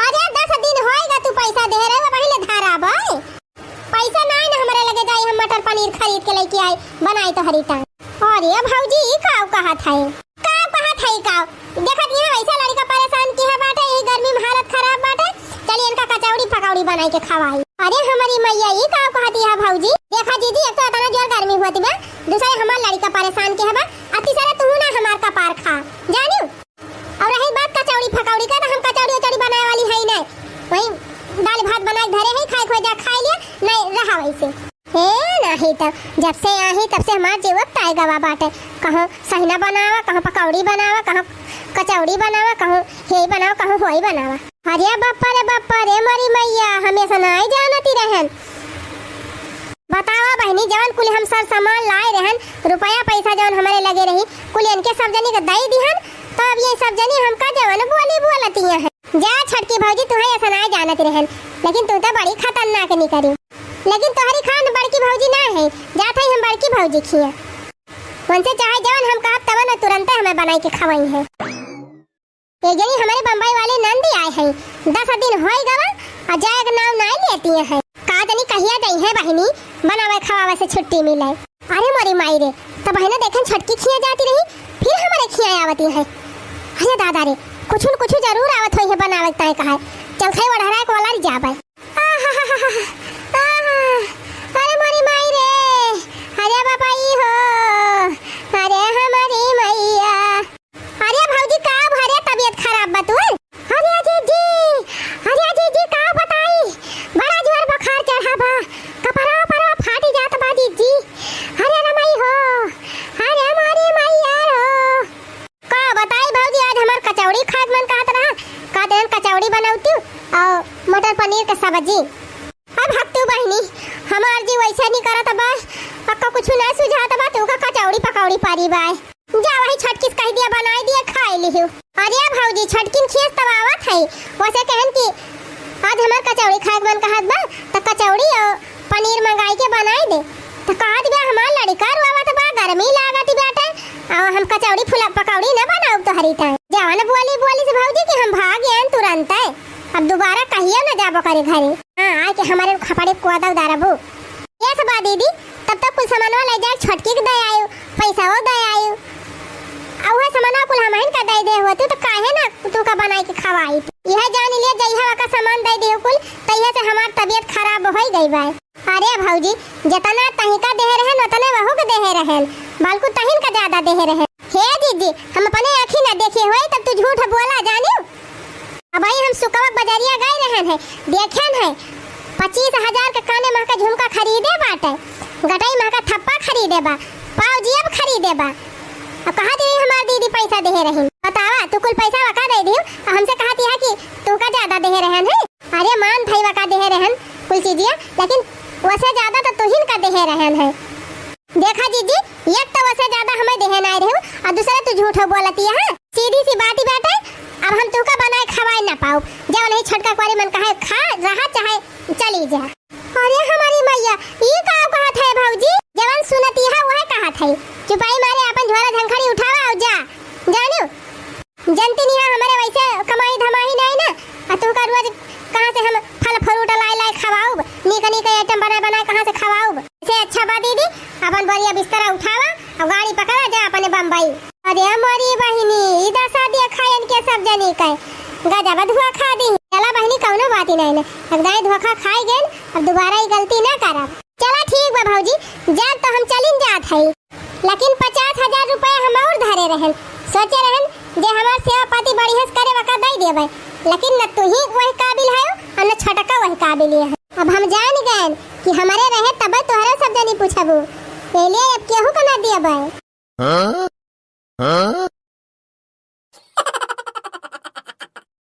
अरे दस दिन होइगा तू पैसा देहे रहे, वही ले धारा बा। पैसा नाई न हमरे लगे जाई, हम मटर पनीर खरीद के लइके आई, बनाई तोहरी ताई। अरे भौजी, ई काव कहत है? काव कहत है, काव? देखत यहाँ वैसा लड़िका परेशान किहे बाटे, यही गर्मी में हालत खराब बाटे, चली इनका कचौड़ी पकौड़ी बनाई के खवाई। अरे हमरी मैया, ई काव कहत है भौजी? देखा जीजी, एक तो इतना जोर गर्मी होती बा, दूसरे हमार लड़िका परेशान किहे बा, आ तीसरे तू ना हमार कपार खा, जानियो? अउर रही बात कचौड़ी फकौड़ी का, त हम कचौड़ी उचौड़ी बनाए वाली है ही नहीं। वही दाल भात बनाए के धरे है, खाए खोए जा खाए लिया, नहीं रहा वैसे। हे नहीं त जब से आई तब से हमार जीव अकताए गवा बाटे। कहूँ सहिना बनावा, कहूँ पकौड़ी बनावा, कहूँ कचौड़ी बनावा, कहूँ हे बनावा, कहूँ होई बनावा। अरे बप्पा रे बप्पा रे मोरी मैया, हम ऐसा नहीं जानती रहन। बतावा बहिनी, जवन कुल हम सर सामान लाए रहन, रुपया पैसा जवन हमरे लगे रही, कुल इनके सब जनी के दई दिहन, तो अब ये सब जनी हमका जवन बोली बोलती हैं। जा छोटकी भौजी, तुहे ऐसा नाय जानत रहन, लेकिन तू तो बड़ी खतरनाक निकरी। लेकिन तोहरी खान बड़की भौजी ना है, जात है हम बड़की भौजी खिया। उनसे चाहे जवन हम कहब तवन तुरंते हमें बनाई के खवाई है। एक जनी हमरे बम्बई वाले नंदी आए हैं, दस दिन होई गवा और जाए के नाम नाय लेती हैं। का जनी कहिया जइहैं बहिनी, बनावे खवावे से छुट्टी मिले। अरे मोरी माई रे, तब बहिना देखन छोटकी खिया जाती रही, फिर हमरे खिया आवती है। अरे दादा रे, कुछ न कुछ जरूर आवत होई है बनावे ताए कहा। चल खाई ओढ़रा को वाला जाबे। आहा, आहा, अरे मोरी माई रे, अरे बाबा ई हो, अरे हमारी मैया। अरे भौजी, का भरे तबियत खराब बा तू? अरे जीजी, अरे जीजी, का बताई, बड़ा जोर बुखार चढ़ा बा, कपड़ा उपड़ा फाटी जात बा जीजी। अरे रे माई हो, अरे मारी माई यार हो। का बताई भौजी, आज हमार कचौड़ी खाए के मन कहत रहा, का देन कचौड़ी बनौती और मटर पनीर के सब्जी। अब हक तू बहिनी, हमार जी वैसे नहीं करत बा, अक्का कुछ ना सुझात बा, तू का कचौड़ी पकौड़ी पारी बा। जा वही छोटकी से कह दिया, बनाई दिया, खाए लिहियो। अरे भौजी, छोटकिन खीस तब आवत है, वैसे कहन कि आज हमार कचौड़ी खाए के मन कहत बा, त कचौड़ी और पनीर मंगाई के बनाई दे। त कहत बा, हमार लड़िका रोवत बा, गर्मी लागत बाटे, और हम कचौड़ी फुला पकौड़ी न बनाउब तोहरी ताई। जवन बोली बोली से भौजी कि हम भाग आएन तुरंते, अब दोबारा कहियो न जाबो करे घरे। हाँ, आके हमारे खपड़े कोदा उदारबू। ये सब बा दीदी, तब तक कुल सामानवा ले जाए, छोटकी के दे आयु, पैसाओ दे आयु। आ उहे सामानवा कुल हमहिन का दे दे होती, तो काहे ना तू का बनाई के खवाई? यह जान लिया, जइहा का सामान दे दियो कुल, तइहे से हमार तबियत खराब होई गई बा। अरे भौजी, जितना तहिका देहे रहन, उतने वहू के देहे रहन, बल्कु तहिन का ज्यादा देहे रहन। हे जीजी, हम अपने आँखी ना देखे होई, तब तू झूठ बोला जानियो। अबही हम सुकवा बजरिया गए रहन है, देखेन है, पच्चीस हजार के काने महका झुमका खरीदे बाटे, गटई महका थप्पा खरीदे बा, पाव जियब खरीदे बा। अब कहा दी हमार दीदी पैसा देहे रही, बतावा, तू कुल पैसा वका दे दियो, और हमसे कहती है कि तू का ज्यादा देहे रहन है। अरे मान भाई वका देहे रहन कुल चीजिया, लेकिन वसे ज्यादा तो तुहिन का देहे रहन है। देखा जीजी, एक तो वसे ज्यादा हमें देहे नाय रहू, और दूसरा तू झूठो बोलती है। सीधी सी बात ही बात है, अब हम तुहका बनाए खवाए ना पाऊ। जब नहीं छोटका कुआरी मन कहे खा, रहा चाहे चली जा। अरे हमारी मैया, ई का कहत है भौजी? जवन सुनती है वह कहत है। चुपाई मारे अपन झोला झंखड़ी उठावा और जा। जानियो, जनती नहीं है, हमारे वैसे कमाई धमाई नहीं ना, आ तुमका रोज कहाँ से हम फल फ्रूट लाई लाई खवाऊब, नीक नीक आइटम बनाए बनाए कहाँ से खवाऊब? से अच्छा बा दीदी, अपन बोरिया बिस्तरा उठावा और गाड़ी पकड़ा जा अपने बम्बई। अरे मोरी बहिनी, ई दशा देखा इनके सब जनी के, गजब धुआ खा दी। चला बहिनी, कौनो बात ही नहीं ना, एक दाई धोखा खाई गए, अब दोबारा ई गलती ना करब। चला ठीक बा भौजी, जाब तो हम चलिन जात हई, लेकिन पचास हजार रुपया हम और धरे रहन, सोचे रहन जे हमार सेवा पाती बढ़िया से करे वका दई देबे, लेकिन न तू ही वही काबिल है और न छोटका वही काबिल है। अब हम जान गए कि हमारे रहे तबे तोहरे सब जनी पूछबू, एलिए अब केहू का ना देबे।